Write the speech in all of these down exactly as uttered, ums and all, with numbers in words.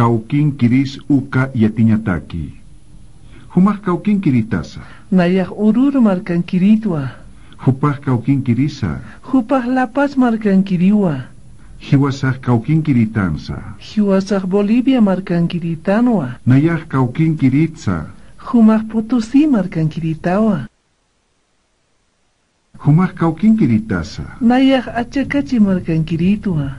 Kawkinkiris uka yatiñataki. Jumax kawkinkiritasa. Nayax Oruro markankiritwa. Jupax kawkinkirisa. Jupax La Paz markankiriwa. Jiwasax kawkinkiritansa. Jiwasax Bolivia markankiritanwa. Nayax kawkinkiritsa. Jumax Potosí markankiritawa. Jumax kawkinkiritasa. Nayax Achakachi markankiritwa.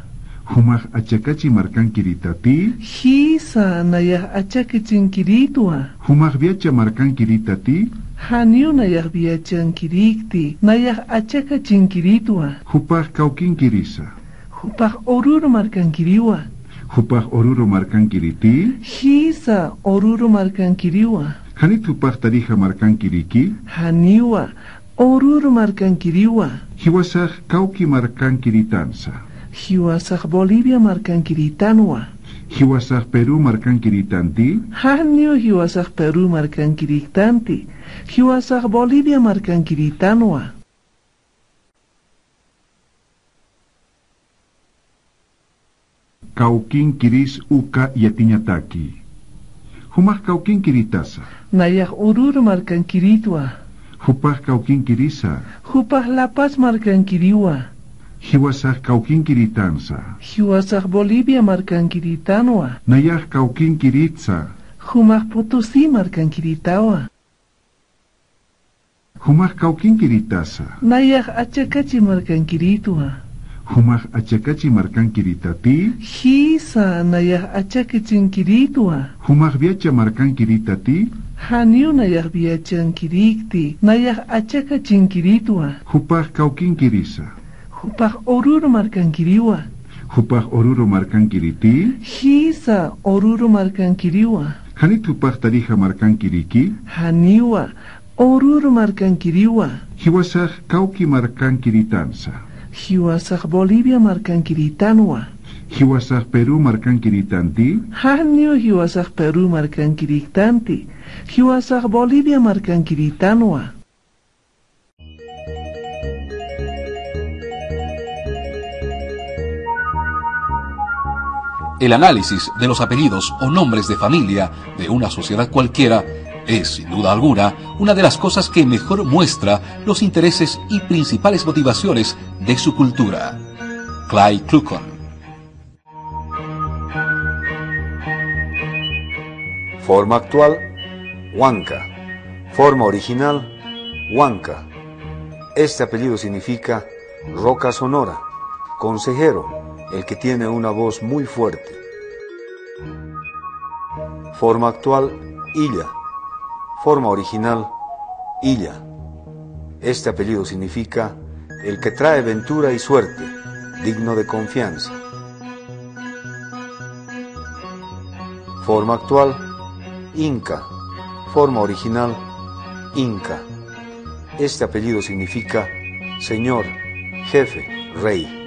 Jumax Achakachi markankiritati. Jisa, nayax Achakachinkiritwa. Jumax Viacha markankiritati. Janiw, nayax Viachankirikti, nayax Achakachinkiritwa. Jupax kawkinkirisa. Jupax Oruro markankiriwa. Jupax Oruro markankiriti. Jisa, Oruro markankiriwa. Janit jupax Tarija markankiriki. Janiwa, Oruro markankiriwa. Jiwasax kawki markankiritansa. Jiwasax Bolivia markankiritanwa. Jiwasax Perú markankiritanti. Janiw, jiwasax Perú markankiriktanti. Jiwasax Bolivia markankiritanwa. Kawkinkiris uka yatiñataki. Jumax kawkinkiritasa. Nayax Oruro markankiritwa. Jupax kawkinkirisa. Jupax La Paz markankiriwa. Jiwasax kawkinkiritansa. Jiwasax Bolivia markankiritanwa. Nayax kawkinkiritsa. Jumax Potosí markankiritawa. Jumax kawkinkiritasa. Nayax Achakachi markankiritwa. Jumax Achakachi markankiritati. Jisa, nayax Achakachinkiritwa. Jumax Viacha markankiritati. Janiw, nayax Viachankirikti, nayax Achakachinkiritwa. Jupax kawkinkirisa. Jupax Oruro markankiriwa. Jupax Oruro markankiriti. Jisa, Oruro markankiriwa. Janit jupax Tarija markankiriki. Janiwa, Oruro markankiriwa. Jiwasax kawki markankiritansa. Jiwasax Bolivia markankiritanwa. Jiwasax Perú markankiritanti. Janiw, jiwasax Perú markankiriktanti. Jiwasax Bolivia markankiritanwa. El análisis de los apellidos o nombres de familia de una sociedad cualquiera es, sin duda alguna, una de las cosas que mejor muestra los intereses y principales motivaciones de su cultura. Clay Kluckhohn. Forma actual, Huanca. Forma original, Huanca. Este apellido significa roca sonora, consejero, el que tiene una voz muy fuerte. Forma actual, Illa. Forma original, Illa. Este apellido significa el que trae ventura y suerte, digno de confianza. Forma actual, Inca. Forma original, Inca. Este apellido significa señor, jefe, rey.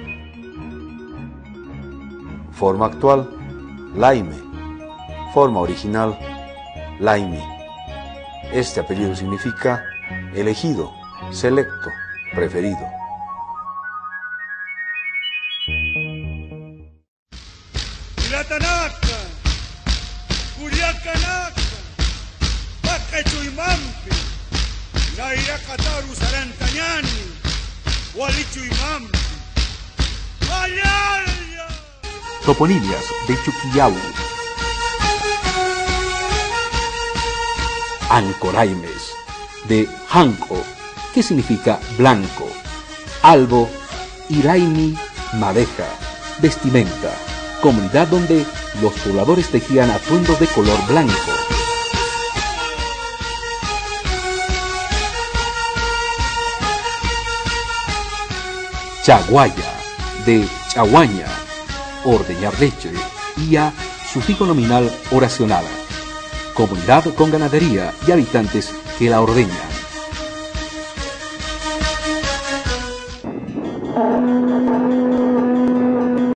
Forma actual, Laime. Forma original, Laime. Este apellido significa elegido, selecto, preferido. Jilatanaka, kullakanaka, paqay chuymampi, nayraqataru sarantañani, wali chuymampi. ¡Ayaya! Toponimias de Chuquiyau. Ancoraimes, de Janco, que significa blanco. Albo y Laimi, madeja, vestimenta, comunidad donde los pobladores tejían atuendos de color blanco. Chaguaya, de chaguaña, ordeñar leche, y a, sufijo nominal oracional. Comunidad con ganadería y habitantes que la ordeñan.